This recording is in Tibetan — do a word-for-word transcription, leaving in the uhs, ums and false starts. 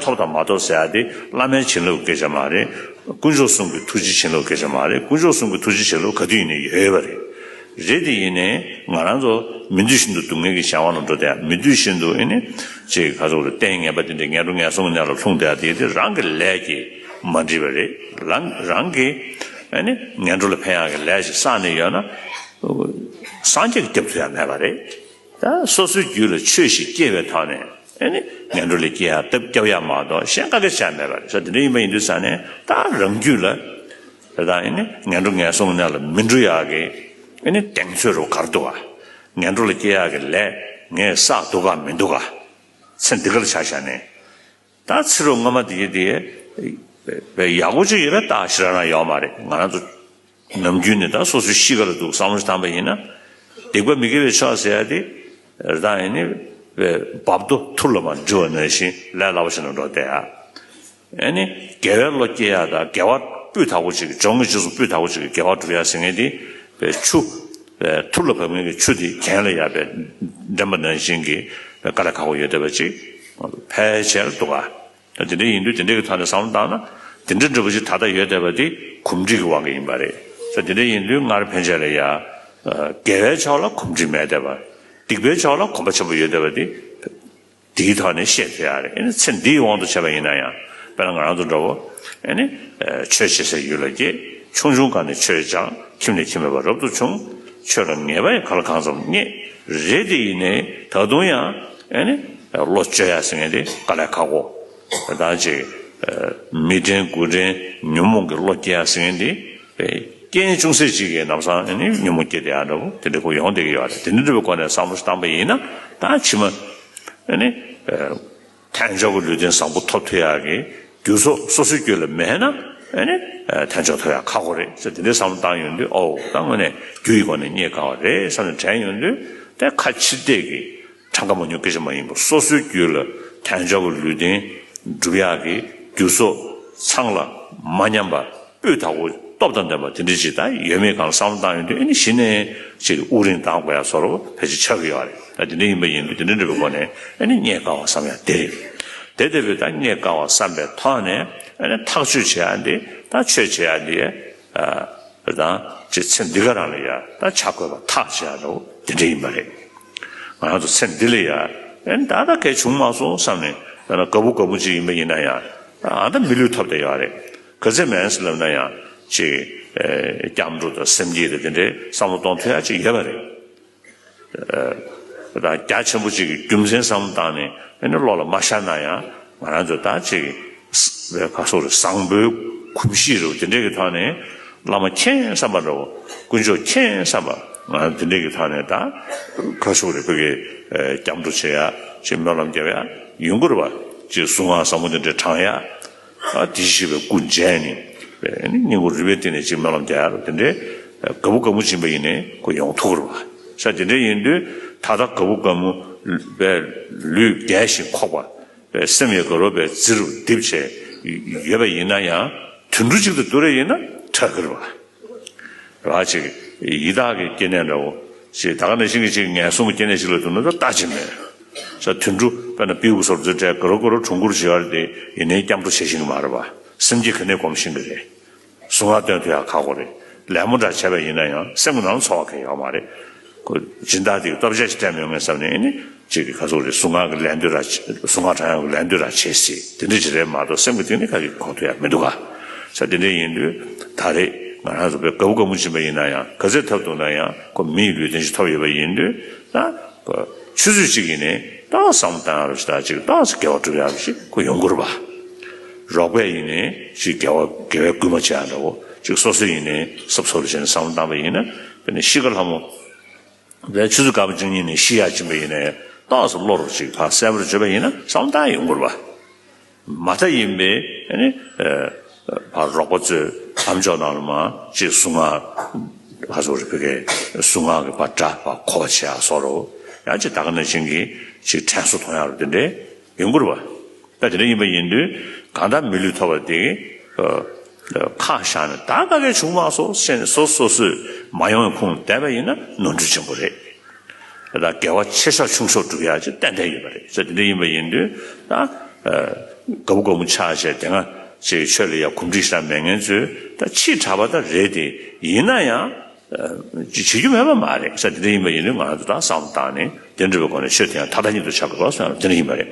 ཐོབ་དང་མ་ཐོབ་ཟེར་ཡ་དེ་བླ་མའི་བྱིན་རླབས་སྐད་ཆ་མ་རེད། དཀོན་མཆོག་གསུམ་གྱི་ཐུགས་རྗེ་བྱིན་རླབས་སྐད་ཆ་མ་རེད། དཀོན་མཆོག་གསུམ་གྱི་ཐུགས་རྗེ་བྱིན་རླབས་ག་དུས་ཡིན་ནའི་ཡོད་ཡོད་པ་རེད། རེད་དེ་ཡིན་ནའི་ང་རང་ཚོ་མི་འདོད་བཞིན་དུ་སྡུག་བསྔལ་གྱི་བྱ་བ་ལ་འགྲོ་བསྡད་ཡ། མི་འདོད་བཞིན་དུ་ཨེ་ནི་ཅིག་ག་ཚོད་རེད། ལྟས་ངན་པ་དེ་འདྲའི་ངན་འགྲོ་ངན་སོང་གི་གནས་ལ་ལྷུང་བསྡད་ཡ་དེ་དེ་རང་གི་ལས་ཀྱིས་མ་འགྲིག་པ་རེད། རང་རང་གིས་ཨེ་ནི་ངན་འགྲོ་ལ་ཕན་ཡག་གི་ལས་ཞིག་བསགས་ནས་ཡོད་ན་སངས་རྒྱས་ཀྱིས་སྐྱོབ་ཐུབ་ཡ་མེད་པ་རེད། ད་སོ་སོའི་རྒྱུད་ལ་ཆོས་ཤིག་སྐྱེས་པའི་ཐོག་ནས་ཨེ་ནི་ངན་འགྲོ་ལས་སྐྱེ་ཡ་སྟབས་སྐྱོབ་ཡ་མ་གཏོགས་གཞན་དཀའ་ཁག་ཆགས་མེད་པ་རེད། ས་དེ་འདྲ་ཡིན་པ་ཡིན་དུས་ཙང་ནས་ད་རང་རྒྱུད་ལ་ད་ལྟ་ཨེ་ནི་ངན་འགྲོ་ངན་སོང་གི་གནས་ལ་མི་འགྲོ་ཡག་གི་ཨེ་ནི་གདེང་ཚོད་རུ་གར་འདུག་ག་ངན་འགྲོ་ལ་སྐྱེ་ཡག་གི་ལས་ངས་བསགས་འདུག་ག་མི་འདུག་ག་ཚེ་འདི་གར་ཆ་བཞག་ནས། ད་ཕྱི་རུ་སྔ་མ་དེ་དེ་ཡག་པོ་ཅིག་ཡོད་པའི་རྟགས་ཞེ་དྲག་རང་ཡོད་མ་རེད། ང་རང་ཚོ་ནམ་རྒྱུན་ནས་ད་སོ་སོའི་གཤིས་ཀ་ལ་འདུག་བསམ་བློ་ཞིག་བཏང་པ་ཡིན་ན། སྡིག་པ་མི་དགེ་བའི་ཕྱོགས་ཟེར་ཡ་དེ་རང་ཡིན་ནི་བའི་རྦབ་རྡོ་ཐུར་ལ་མར་འགྲིལ་བ་ནང་བཞིན་ལས་སླ་པོ་ཞིག་ནང་འགྲོ་བསྡད་ཡ། ཨེ་ནི་དགེ་བའི་བློ་སྐྱེ་ཡ་དང་དགེ་བ་སྤུས་དག་པོ་ཅིག་འབྱུང་གི་རྗེས་སུ་སྤུས་དག་པོ་ཅིག་གི་དགེ་བ་སྒྲུབ་ཡ་ཟེར་མཁན་དེ་བའི་ཆུ་བའི་ཐུར་ལ་བབས་མཁན་གྱི་ཆུ་དེ་གྱེན་ལ་ཡར་བའི་འདྲེན་པ་ནང་བཞིན་གྱི་བའི་དཀའ་ལས་ཁག་པོ་ཡོད་བསྡད་པ་ཅིག་ཕལ་ཆེར་འདུག་ག་ད་དེ་འདྲ་ཡིན་དུས་དེ་འདྲ་གི་ཐོག་ནས་བསམ་བློ་བཏང་ན་དེ་འདྲ་འདྲ་པོ་ཅིག་ད་ལྟ་ཡོད་བསྡད་པ་དེ་གོམས་འདྲིས་ཀྱི་དབང་གིས་ཡིན་པ་རེད། ས་དེ་འདྲ་ཡིན་དུས་སྔར་ཕན་ཆད་ལ་ཡ་དགེ་བའི་ཕྱོགས་ལ་གོམས་འདྲིས་མེད་བསྡད་པ། སྡིག་པའི་ཕྱོགས་ལ་གོམས་པ་ཆེན་པོ་ཡོད་བསྡད་པ་དེ། དེའི་ཐོག་ནས་ཤེས་ཐུབ་ཡ་རེད། ཨེ་ནི་ཚེ་འདིའི་དབང་དུ་བྱས་པ་ཡིན་ན་ཡང་དཔེར་ན་ང་རང་ཚོ་འདྲ་བོ་ཨེ་ནི་ཆོས་བྱེད་སའི་ཡུལ་ལ་སྐྱེས། ཆུང་ཆུང་སྒང་ནས་ཆོས་སྦྱངས། ཁྱིམ་ནས་ཁྱིམ་མེད་པར་རབ་ཏུ་བྱུང་། ཆོས་ལ་ངེས་པ་ཡང་གང་ལ་གང་འཚམ་རྙེད། རེད་དེ་ཡིན་ནའི་ད་དུང་ཡང་ཨེ་ནི་བློ་བཅོས་ཡ་ཟེར་མཁན་དེ་དཀའ་ལས་ཁག་པོ། ད་ཅིག་མི་དྲན་དགུ་དྲན་ཉོན་མོངས་ཀྱི་བློ་སྐྱེ་ཡ་ཟེར་མཁན་དེ། རྐྱེན་ཅུང་ཟད་ཅིག་གིས་ལམ་སང་ཨ་ནི་ཉོན་མོངས་སྐྱེ་བསྡད་ཡ་འདྲ་པོ་དེ་འདྲ་པོ་ཡོང་བསྡད་ཀྱི་ཡོད་རེད། དེ་འདྲ་འདྲ་པོའི་སྒོ་ནས་བསམ་བློ་ཞིག་བཏང་པ་ཡིན་ན་ད་ཕྱི་མ་ཨ་ནི་ཐལ་འགྱུར་གྱི་ལུས་རྟེན་བཟང་པོ་ཐོབ་ཐུབ་ཡ་གི་རྒྱུ་ཚོགས་སོ་སོའི་རྒྱུད་ལ་མེད་ན་ཨ་ནི་ཐལ་འགྱུར་ཐོབ་ཡ་ཁག་པོ་རེད་ཟེར་དེ་འདྲའི་བསམ་བློ་བཏང་ཡོང་དུས་ཨོ་ད་དངོས་གནས་རྒྱུ་ཡི་སྒོ་ནས་རྙེད་དཀའ་བ་རེད་བསམ་ནས་དྲན་ཡོང་དུས་དེ་ཁ་ཕྱིར་བལྟས་ཀྱི། གྲངས་ཀ་མང་ཉུང་སྐད་ཆ་མ་ཡིན་པར་སོ་སོའི་རྒྱུད་ལ་དལ་འབྱོར་གྱི་ལུས་རྟེན་སྒྲུབ་ཡག་གི་རྒྱུ་ཚོགས་ཚང་ལ་མ་ཉམས་པ་སྤུས་དག་པོ་སྟོབས་དང་ལྡན་པ་དེ་འདྲ་ཅིག་ད་ཡོད་མེད་སྒང་ལ་བསམ་བློ་བཏང་ཡོང་དུས་ཨ་ནི་གཞི་ནས་ཅིག་དབུགས་རིང་བཏང་དགོས་ཡ་བཟོ་འདྲ་ཕལ་ཆེར་ཆགས་ཀྱི་ཡོད་རེད། ད་དེ་འདྲ་ཡིན་པ་ཡིན་དུས་དེ་འདྲ་འདྲ་པོའི་སྒོ་ནས་ཨ་ནི་རྙེད་དཀའ་བ་བསམ་ཡ་དེ་རེད། དེ་ལྟ་བུའི་ད་རྙེད་དཀའ་བ་བསམ་པའི་ཐོག་ནས་ཨ་ནི་ཐག་གཅོད་བྱེད་ཡ་འདི་ད་ཆོས་བྱེད་ཡ་འདི། ཨ་དང་ཅིག་ཚེ་འདི་ག་རང་ལ་ཡ་ད་བྱ་དགོས་པ་ཐག་བཅད་ཡ་འདྲ་བོ་དེ་འདྲ་ཡིན་པ་རེད། ང་རང་ཚོ་ཚེ་འདི་ལ་ཡ་ཨེ་ད་ལྟ་གལ་བྱུང་མ་སོང་བསམ་ནས་ད་ལྟ་དགའ་པོ་དགའ་པོ་ཅིག་ཡིན་པ་ཡིན་ན་ཡང་ཨ་ད་མི་ལུས་ཐོབ་བསྡད་ཡོད་རེད། ག་ཚད་མིན་ཟེར་ལབ་ན་ཡང་ཅིག་ཨེ་སྐྱབས་འགྲོ་དང་སེམས་བསྐྱེད་དང་དེ་འདྲའི་བསམ་བློ་གཏོང་ཐུབ་ཡ་ཅིག་ཡོད་པ་རེད། ད་རྒྱ་ཆེན་པོ་ཅིག་གི་རྒྱུ་མཚན་བསམ་བློ་བཏང་ནས་ཨ་ནི་བློ་ལ་མ་ཤར་ན་ཡང་ང་རང་ཚོ་ད་ཅིག་བའི་ཁ་སོགས་རེད། བཟང་པོའི་གོམས་གཤིས་རེད། དེ་འདྲས་ཀྱི་ཐོག་ནས་བླ་མ་མཁྱེན་བསམ་པ་འདྲ་བོ་དཀོན་མཆོག་མཁྱེན་བསམ་པ་ང་རང་དེ་འདྲས་ཀྱི་ཐོག་ནས་ད་ཁ་སོགས་རེད་བོད་ཀྱི་སྐྱབས་འགྲོ་བྱེད་ཡ་ཅིག་སྨོན་ལམ་རྒྱབ་ཡ་ཡོང་གི་རེད་བ། ཅིག་གཟུངས་སྔགས་བཟང་པོ་དེ་འདྲས་བགྲང་ཡ། ཨ་དེ་བཞིན་གཤེགས་པའི་སྐུ་མཇལ་ནས་བས་ནི་སྙིང་པོ་རུས་པའི་གཏིང་ནས་ཅིག་སྨོན་ལམ་རྒྱག་ཡ་རུ་དེ་འདྲའི་དགའ་པོ་དགའ་མོ་ཕྱིན་པ་ཡིན་ནའི་ཁོ་ཡོང་ཐུབ་ཀྱི་རེད་བ། ས་དེ་འདྲ་ཡིན་དུས་ད་ལྟ་དགའ་པོ་དགའ་མོ་བས་ལུས་རྒས་ཤིང་འཁོགས་པ་བས་སེམས་ཡང་དགའ་རབ་པའི་རྫི་རུ་རྡིབ་བྱས་ཡོད་པ་ཡིན་ན་ཡང་དུད་འགྲོ་གཅིག་ཏུ་བསྡུར་རེ་ཡིན་ན་ཁྲག་གི་རེད་བ། ར་ཅིག་ཡི་དྭགས་ཀྱི་སྐྱེ་གནས་འདྲ་བོ་ཅིག་ད་ག་ནང་བཞིན་གྱི་ཅིག་ངན་སོང་གི་སྐྱེ་གནས་ཅིག་ལ་འདུག་ན་ད་ལྟ་ཅི་མེད། ས་དུད་འགྲོ་དཔེར་ན་སྤྲེའུ་སོགས་ཚོའི་གྲས་ག་རོ་ག་རོ་གྲུང་གུར་བྱེད་ཡ་རེད་དེ་ཡིན་ནའི་སྐྱབས་འགྲོ་བྱེད་ཤེས་ཀྱི་མ་རེད་བ། སེམས་བསྐྱེད་ག་ནས་སྒོམ་ཤེས་ཀྱི་རེད། གཟུངས་སྔགས་འདོན་ཐུབ་ཡ་ཁག་པོ་རེད། ལད་མོ་འདྲ་བྱས་པ་ཡིན་ན་ཡང་སེམས་ཀྱི་ནང་ཚོར་བ་གང་ཡོད་མ་རེད། ཁོ་སྦྱིན་བདག་དེ་གི་སྟོབས་ཆེ་ཞིག་སྤྲད་མི་ཡོང་ངེས་བསམ་ནས་ཨེ་ནི་ཅིག་གི་ཁ་སོག་རེད། གཟུངས་སྔགས་ཀྱི་ལན་འདོན་ར་གཟུངས་སྔགས་བགྲང་ཡག་གི་ལན་འདོན་ར་བྱེད་སྲིད་དེ་འདྲ་ཅིག་རེད་མ་གཏོགས་སེམས་ཀྱི་གཏིང་ནས་ག་གི་གོ་ཐུབ་ཡ་མི་འདུག་ག་ས་དེ་འདྲ་ཡིན་དུས་ད་རེས་ང་རང་ཚོ་དཔེ་དགའ་པོ་དགའ་མོ་ཕྱིན་པ་ཡིན་ན་ཡང་ག་ཚད་ཐབས་རྡུགས་ན་ཡང་ཁོ་མི་ཡི་ལུས་རྟེན་ཞིག་ཐོབ་ཡོད་པ་ཡིན་དུས་ད་ཁོ་ཆུ་ཚོད་གཅིག་ཡིན་ནའི་ཏོག་བསམ་བཏང་ཡག་རུ་ཞིག་དང་ཅིག་ཏོག་ཙམ་དགེ་བ་སྒྲུབ་ཡག་རུ་ཞིག་ཁོ་ཡོང་གི་རེད་པ། རོགས་པས་ཡིན་ནའི་ཅིག་དགེ་བ་དགེ་བའི་སྐུལ་མ་བྱེད་ཡག་འདྲ་བོ་ཅིག་སོ་སོ་ཡིན་ནའི་སོབ་སོབ་རུ་བྱས་ནས་བསམ་བློ་བཏང་པ་ཡིན་ན་དཔེར་ན་ཤི་ཁ་ལྷ་མོ། དེ་ཆུ་ཚོད་འགའ་པོ་གཅིག་གཉིས་ནས་ཤི་ཡག་ཕྱིན་པ་ཡིན་ནའི་ཏོག་ཙམ་བློ་རུ་ཅིག་ཕར་གསལ་པོར་བརྗོད་པ་ཡིན་ན་བསམ་བློ་བཏང་ཡོང་གི་རེད་པ། མ་མཐའ་ཡིན་པའི་ཨ་ནི་ཕར་རོགས་པ་ཚོས་ཨམ་ཅོག་ནང་ལ་མར་ཅིག་གཟུངས་སྔགས་ཧ་སོ་རེ་ཕི་གའི་གཟུངས་སྔགས་ཀྱི་པར་འདྲ་པར་གོ་བ་བྱེད་ཡག་སོགས་རུ་ཡང་ཅིག་ད་ག་ནང་བཞིན་གྱི་ཅིག་དྲན་གསོ་གཏོང་ཡག་རུ་དེ་འདྲའི་ཡོང་གི་རེད་པ། ད་དེ་འདྲ་ཡིན་པ་ཡིན་དུས་གང་ལྟར་མི་ལུས་ཐོབ་པ་དེ་ཁག་བཞག་ནས་ད་ག་གེ་བྱུང་མ་སོང་ཟེར་ནས་སོ་སོ་སོས་མ་ཡོང་བའི་ཁུངས་བསྡད་པ་ཡིན་ན་ནོར་འཁྲུལ་ཆེན་པོ་རེད། ད་དགེ་བ་ཆེ་ཤོས་ཆུང་ཤོས་སྒྲུབ་ཡག་ཅིག་ཏན་ཏན་ཡོད་པ་རེད། ད་དེ་འདྲ་ཡིན་པ་ཡིན་དུས་ད་ དགའ་པོ་དགའ་མོ་ཆགས་བྱས་དེ་སྔ་ཅིག་ཆོས་ལ་ཡ་གོམས་འདྲིས་ཞེ་དྲག་མེད་མཁན་ཚོས་ད་ཕྱིས་དྲགས་པ་ད་རེད་དེ། ཡིན་ན་ཡང་ཅིག་བྱེད་རྒྱུ་མེད་པ་མ་རེད་ས། དེ་འདྲ་ཡིན་པ་ཡིན་དུས་ང་རང་ཚོ་ད་བསམ་བློ་བཏང་ནས་དེ་འདྲ་བའི་སྒོ་ནས་ཆོས་དེ་ཡང་མཐའ་དག་ཉིད་དུ་བྱ་དགོས་པ་སོགས་དེ་འདྲ་ཡིན་པ་རེད།